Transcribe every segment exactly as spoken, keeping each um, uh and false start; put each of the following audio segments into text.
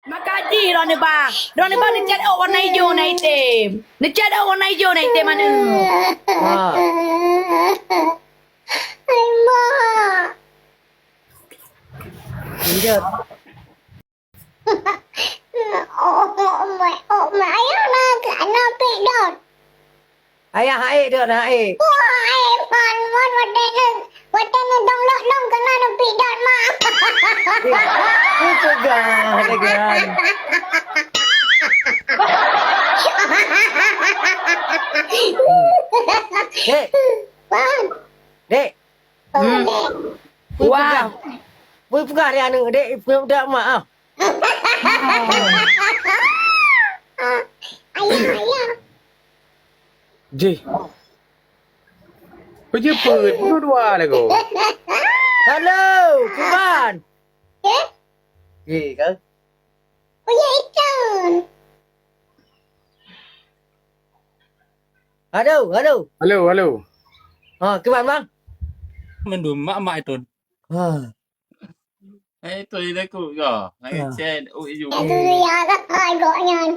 Maka jih droeneuh bang. Droeneuh bang neucat ôk warna ijo na item. Neucat ôk warna ijo na item aneuk. Ha. Lanjut. Oh, oh, oh, oh, ayah na, na pik dot. Ayah hai dot hai. Wah, hai, man, man, watèe neu, watèe neu download dong keunan na pik dot, mak. Eh, peugah lagèe nyan. Dek. Man. Dek. Hmm. Wah. Peugah. Peugah dia aneuk, dek, peugah mak ah. Ayah, ayah. Jih. Peue jeuet peuet, bunoe dua lagoe. Halo, Kiban. Eh? Eh, kan? Peue jeuet iton? Halo, halo. Halo, halo. Ha, Kiban, Bang? Mandum mak-mak iton. Ha. Eh, tu dia aku. Ya, ngai chat. Oh, you. Itu dia, tak ada gok nyan.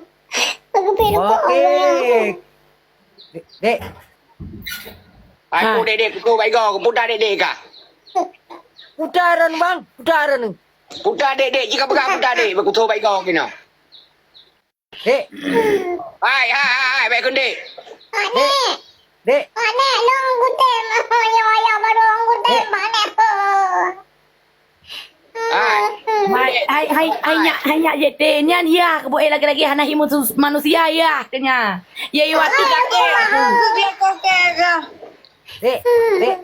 Aku pergi lupa. Okey. Dek, dek. Aku dek, dek, aku baik gok, putar dek, dek kah? Putar anu, Bang, putar anu. Putar dek, dek, jika pegang putar dek, aku tu baik gok kena. Dek. Hai, hai, hai, hai, baik keundi. Dek. Dek. Mak Nek, lôn kutem. Ya, ya, baru lôn kutem, Mak Nek. Hai. Hai, hai, hai, hai, nyak, hai, nyak, J T. Nyan, ya, keubuet lagi-lagi hana himu sus-, manusia, ya, kenya. Ya, ya, waktu kakek. Dek, dek.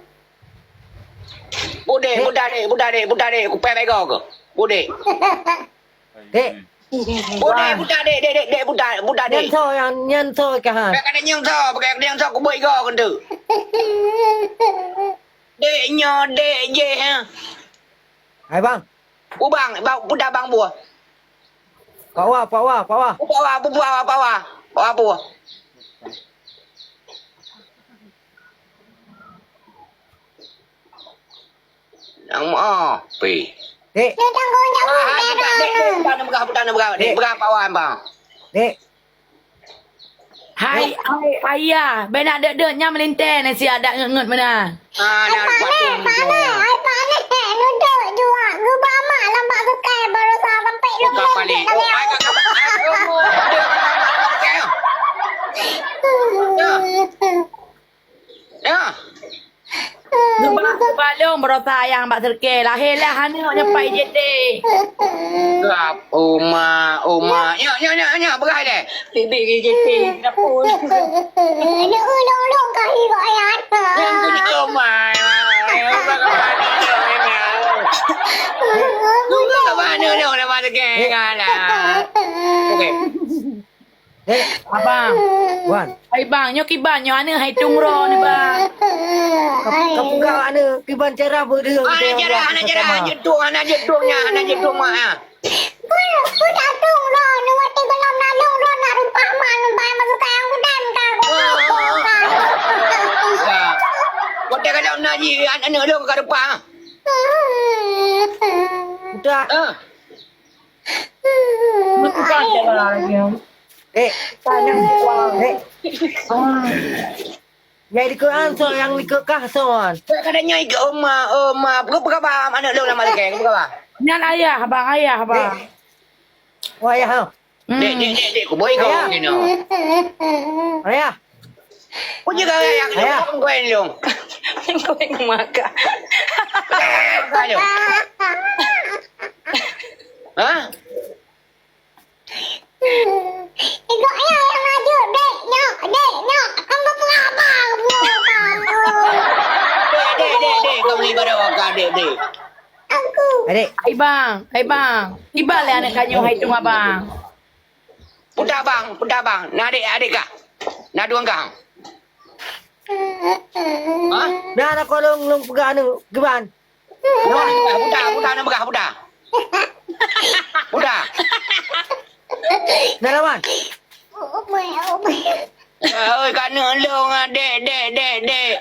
Budek, budek, dek, budek, dek, budek, dek, kupek baik kau ke? Budek. Dek. Budak, budak, dek, dek, dek, dek, budak, budak, dek. Nyan soe nyang, nyan soe kah, ha? Bukan ada nyang soe, bukan ada nyang soe, kuboi go keutu. Dek nyoe, dek jeh, ha. Hai, bang. Bubang, bang, budak bang buah. Pak Wah, Pak Wah, Pak Wah. Pak Wah, Pak Wah, Pak Wah. Pak Wah, Pak Wah. Nyang maoh, pi. Dek. Dia tanggung jawab, ah, dia budak, dek, dek, budak, budak, budak, dek, dek. Budak, Pak Wan, bang. Dek. Hai, hai, ayah, bèk nak deuek-deuek nyan meulintèe nyan siat dak ngeut-ngeut meunan. Ah, nak patung tu. Hai, panéh, hai, panéh, nuduek juak, geuba mak lam bak seukai, baroesa sampai lôn lôn paléh. Oh, ai, ai, ai, ai, ai, ai, ai, ai, ai. Ya. Ya. Neuba, neuba lôn baroesa ayah bak seukai. Lahé lah aneuk nyoe pai J T. Gap, oma, oma. Nyak, nyak, nyak, nyak, peugah lé. Bibik J T, kenapa? Aneuk ulôn, ulôn kah ibu ayah. Yang punya oma. Okey. Eh, abang. Wan. Hai bang, nyoe kiban nyoe aneuk hai tung ro ni bang. Kapeugah aneuk kiban cara beudeung. Hana cara, hana cara, hana jeuet tueng, hana jeuet tueng nyan, hana jeuet tueng mak ah. Pun, pun dak tueng ro, nu watèe gohlom na lôn ro na rumpah mak nu bai masuk kayang kudan ka. Watèe gohlom na ji aneuk lôn ka rumpah. Udah. Ah. Bukan cara lagi. Eh, tanya. Eh. Nyang dikeue an soe, nyang dikeue kah soe. Kadang nyoe ikeue oma, oma. Peue, peue kaba aneuk lôn lam balakèe, peue kaba? Nyan ayah, bang, ayah, bang. Eh. Oh, ayah, ha. Hmm. Dek, dek, dek, dek, kuboi kau kena. Ayah. Ayah. Kau jaga ayah kena, ayah. Kau yang lung. Kau yang makan. Kau yang makan tu. Ha? Tengok ya yang maju, dek, nyok, dek, nyok. Kamu buat apa? Buat apa? Dek, dek, dek, dek, kau ni baru makan, dek, dek. Aku. Adik. Hai bang, hai bang. Tiba lé aneuk kanyong hai teuma bang. Puta bang, puta bang. Na adik, adik kah? Na dueng kah? Ha? Na, na kolong long peugah anu, kiban. Puta, puta, puta, na peugah, puta. Puta. Na lawan. Oi, keuneuk lôn, ah, dek, dek, dek, dek.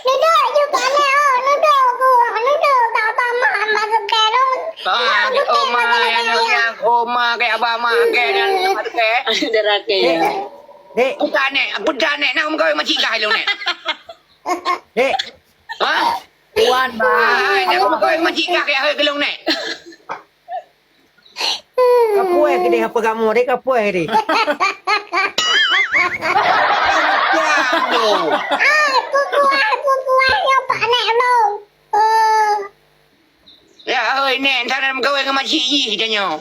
Duduk ju panéh, oh, duduk ku, duduk kat abang mak, mak seuteh lôn. Ah, di oma, aneuk nyan. Oh, ma kèe, aba ma kèe, dan ma kèe. Dara kèe. Dek, Puta nèk, puta nèk, nak meukawen macik kah ilông nèk? dek, Ha? wan ba. Hai, nak meukawen macik kah kèe hai geulông nèk? Kapuai keudeh apa kamu dek, kapuai keudeh. Jam tu. Ah, pupuah, pupuah nyoe pak nek lom. Oh, Ya, hoi nèk, entah nak meukawen ngon macik jih tanyoe.